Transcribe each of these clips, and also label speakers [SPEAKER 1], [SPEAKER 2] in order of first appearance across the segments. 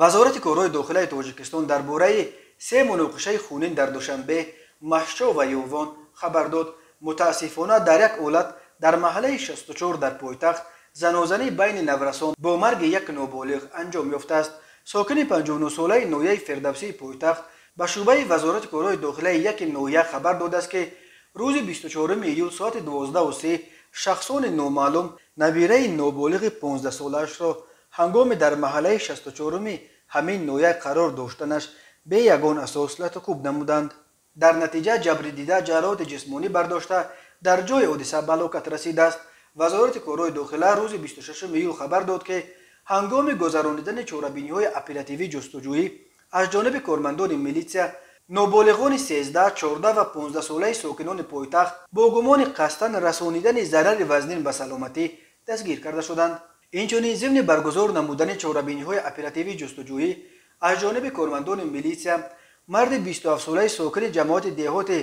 [SPEAKER 1] Вазорати корҳои дохилаи Тоҷикистон дар бораи се муноқишаи хунин дар Душанбе, Машчо ва Ёвон хабар дод. Мутаассифона, дар як ҳолат дар маҳаллаи 64 дар пойтахт занозанӣ байни наврасон бо марги як ноболиғ анҷом ёфтааст. Сокини 59-солаи ноҳияи Фирдавсии пойтахт ба шӯъбаи Вазорати корҳои дохилаи яки ноҳия хабар додааст, ки рӯзи 24 июл соати 12:30 шахсони номаълум набираи ноболиғи 15-солаашро ҳангоми дар маҳаллаи 64-уми ҳамин ноҳия қарор доштанаш бе ягон асос латукӯб намуданд. Дар натиҷа ҷабрдида ҷароҳати ҷисмонӣ бардошта, дар ҷои ҳодиса ба ҳалокат расидааст. Вазорати корҳои дохила рӯзи 26 июл хабар дод, ки ҳангоми гузаронидани чорабиниҳои оперативӣ ҷустуҷӯӣ аз ҷониби кормандони милитсия ноболиғони 13, 14 ва 15-солаи сокинони пойтахт бо гумони қасдан расонидани зарари вазнин ба саломатӣ дастгир карда шуданд. Инчунин, зимни баргузор намудани чорабиниҳои оперативӣ ҷустуҷӯӣ аз ҷониби кормандони милитсия марди 27-солаи сокини ҷамоати деҳоти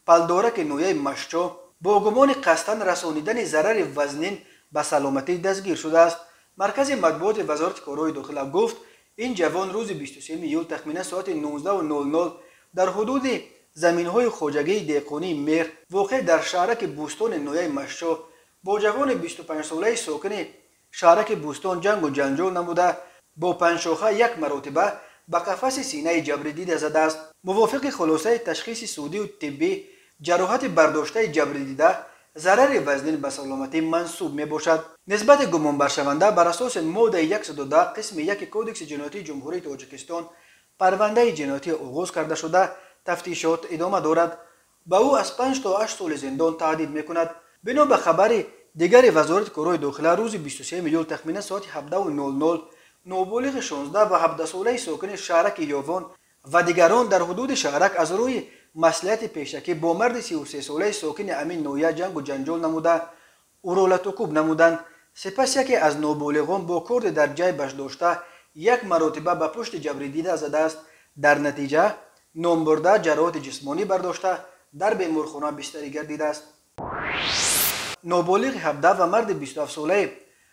[SPEAKER 1] Палдораки ноҳияи Машчо бо гумони қасдан расонидани зарари вазнин ба саломатӣ дастгир шудааст. Маркази матбуоти Вазорати корҳои дохила гуфт, ин ҷавон рӯзи 23 июл тахминан соати 19:00 дар ҳудуди заминҳои хоҷагии деҳқонии Меҳр, воқеъ дар шаҳраки Бӯстони ноҳияи Машчо, бо ҷавони 25-солаи сокини шаҳраки Бӯстон ҷангу ҷанҷол намуда, бо панҷшоха як маротиба ба қафаси синаи ҷабрдида задааст. Мувофиқи хулосаи ташхиси судию тиббӣ, ҷароҳати бардоштаи ҷабрдида зарари вазнин ба саломатӣ мансуб мебошад. Нисбати гумонбаршаванда бар асоси моддаи 110 қисми 1 Кодекси ҷиноятии Ҷумҳурии Тоҷикистон парвандаи ҷиноятӣ оғоз карда шуда, тафтишот идома дорад. Ба ӯ аз 5 то 8 соли зиндон таҳдид мекунад. Бино ба хабари дигари Вазорати корҳои дохила, рӯзи 23 июл тахминан соати 17:00 ноболиғи 16 ва 17-солаи сокини шаҳраки Ёвон ва дигарон дар ҳудуди шаҳрак аз рӯи маслиҳати пешакӣ бо марди 33-солаи сокини ҳамин ноҳия ҷангу ҷанҷол намуда, ӯро латукӯб намуданд. Сипас яке аз ноболиғон бо корди дар ҷайбаш дошта як маротиба ба пушти ҷабрдида задааст. Дар натиҷа номбурда ҷароҳати ҷисмонӣ бардошта, дар беморхона бистарӣ гардидааст. Ноболиғи 17 ва марди 27-солаи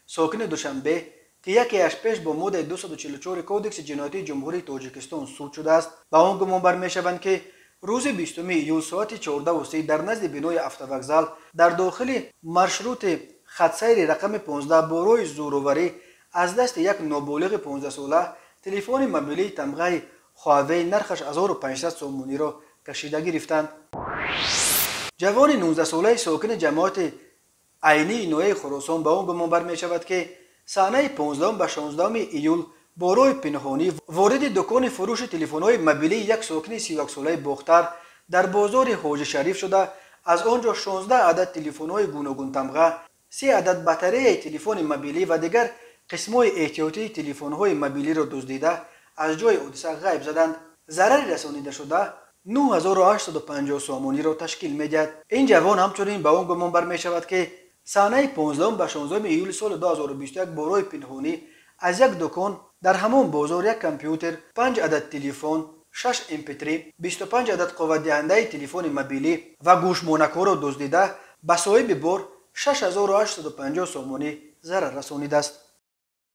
[SPEAKER 1] сокини Душанбе, ки якеаш пеш бо моддаи 244 Кодекси ҷиноятии Ҷумҳурии Тоҷикистон суд шудааст, ба он гумонбар мешаванд, ки рӯзи 20 июл соати 14:30 дар назди бинои автовокзал дар дохили маршрути хатсайри рақами 15 бо роҳи зӯроварӣ аз дасти як ноболиғи 15-сола телефони мобилии тамғаи Хуавей нархаш 1500 сомониро кашида гирифтанд. Ҷавони 19-солаи сокини ҷамоати Айнии ноҳияи Хуросон ба он гумонбар мешавад, ки санаи 15 ба 16 июл бо роҳи пинҳонӣ вориди дукони фурӯши телефонҳои мобилии як сокини 31-солаи Бохтар дар бозори Ҳоҷи Шариф шуда, аз он ҷо 16 адад телефонҳои гуногунтамға, се адад батареяи телефони мобилӣ ва дигар қисмҳои эҳтиётии телефонҳои мобилиро дуздида, аз ҷои ҳодиса ғайб заданд. Зарари расонидашуда 9850 сомониро ташкил медиҳад. Ин ҷавон ҳамчунин ба он гумонбар мешавад, ки санаи 15 ба 16 июли соли 2021 бо роҳи пинҳонӣ аз як дукон дар ҳамон бозор як компютер, панҷ адад телефон, шаш mp3, 25 адад қувватдиҳандаи телефони мобилӣ ва гӯшмонакҳоро дуздида, ба соҳиби бор 6850 сомонӣ зарар расонидааст.